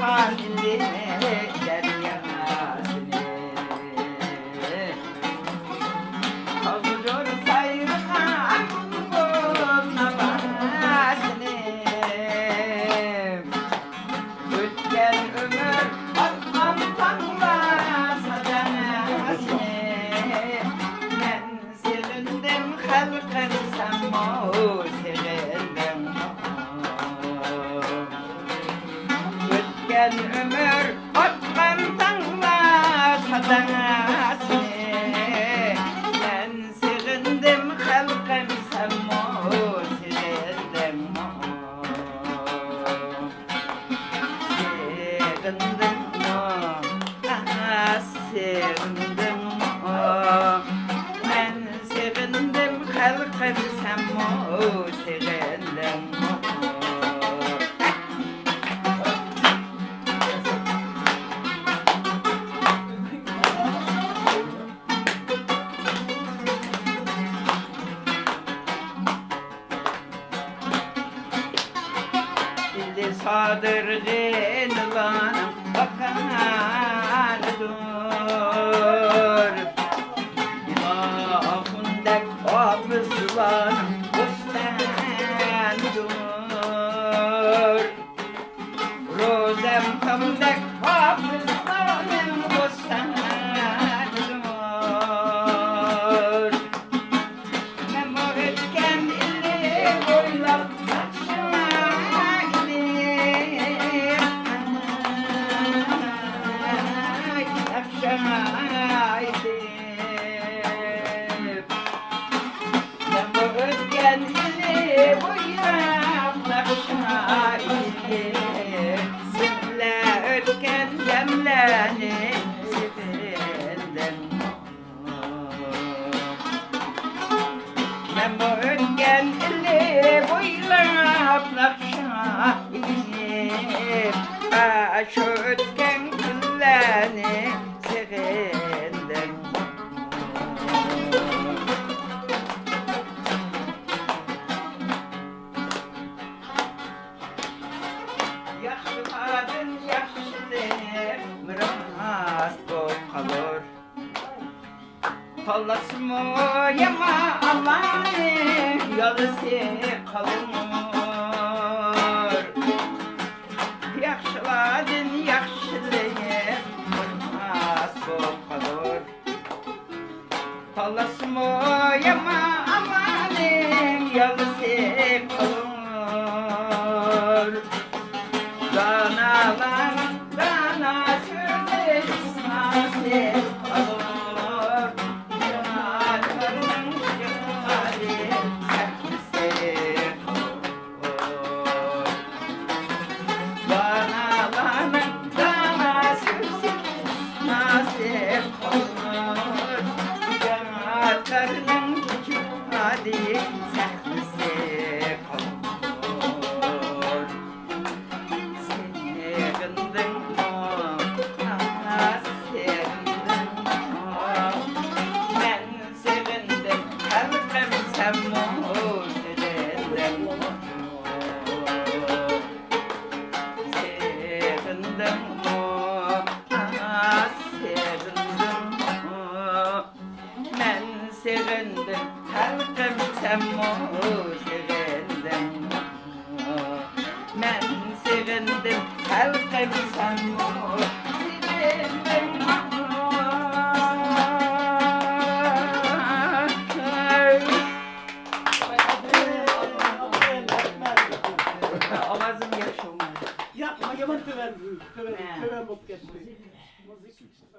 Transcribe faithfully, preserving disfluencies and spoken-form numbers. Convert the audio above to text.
ئىلى دەرياسىنى، قاغجۇر سايرىغان بۇلبۇل ناۋاسىنى، ئۆتكەن ئۆمۈر ئاتقان تاڭلار ساداسىنى، مەن سېغىندىم خەلقىم، سەنمۇ سېغىندىڭمۇ؟ ئۆتكەن ئۆمۈر ئاتقان تاڭلار ساداسىنى، مەن سېغىندىم خەلقىم، سەنمۇ سېغىندىڭمۇ؟ سېغىندىڭمۇ؟ ئاھ، سېغىندىڭمۇ؟ مەن سېغىندىم خەلقىم، سەنمۇ سېغىندىڭمۇ؟ ئىلى سادىرغىنىلارنىڭ باققانىدۇر، ئاخۇندەك ھاپىزلارنىڭ بوستانىدۇر. روزەم تامدەك ھاپىزلارنىڭ بوستانىدۇر. مەنمۇ ئۆتكەن ئىلى بويلاپ ناخشا ئېيتىپ، ناخشا ئېيتىپ. مەنمۇ ئۆتكەن ئىلى بويلاپ ناخشا ئېيتىپ، سىلەر ئۆتكەن دەملەرنى سېغىندىم. مەنمۇ ئۆتكەن ئىلى بويلاپ ناخشا ئېيتىپ، ئاشۇ ئۆتكەن كۈنلەرنى سېغىندىم. ياخشىلاردىن ياخشىلىق مىراس بولۇپ قالۇر. تاللاسىمۇ يامان ئاللانىڭ يالىسى قالۇر. ياخشىلاردىن ياخشىلىق مىراس بولۇپ قالۇر. تاللاسىمۇ يامان ئاللانىڭ يالىسى قالۇر. دانالارنىڭ دانا سۆزى ئىسناسى قالۇر. يامان قارنىڭ يامان سەھنىسى قالۇر. دانالارنىڭ دانا سۆزى ئىسناسى قالۇر. جامائەتلەرنىڭ ئىجتىھادىي سەھنىسى قالۇر. سېغىندىڭمۇ؟ ئاھ، سېغىندىڭمۇ؟ مەن سېغىندىم خەلقىم، سەنمۇ سېغىندىڭمۇ؟ سېغىندىڭمۇ؟ ئاھ، سېغىندىڭمۇ؟ مەن سېغىندىم خەلقىم، سەنمۇ سېغىندىڭمۇ؟ مەن سېغىندىم خەلقىم، سەنمۇ سېغىندىڭمۇ؟ ئاۋازىم ياخشى بولمىدى. ياق، يامان تۆۋەن، تۆۋەن، ھە. تۆۋەن بولۇپ كەتتى. مۇزىكا.